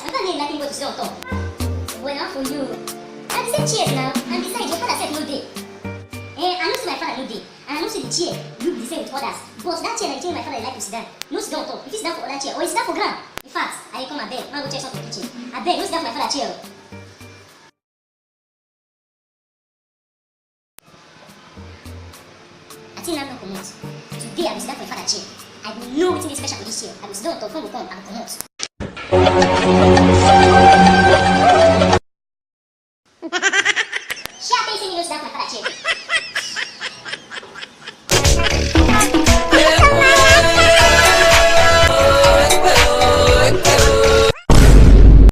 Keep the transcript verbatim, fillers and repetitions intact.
Father no like anybody to sit on top. Well, na for you. Na the same chairs now. And besides, your father sef no dey. Eh, I know say my father no dey. And I know say the chair look the same with others. But that chair na the chair my father dey like to sit down. No sit down on top. You fit sit down for other chair or you sit down for ground. In fact, I dey come abeg. Make I go check something for kitchen. Abeg, no sit down for my father chair o. I think na no comot. Today I go sit down for my father chair. I go know wetin dey special for this chair. I go sit down on top, phone go come, I go comot.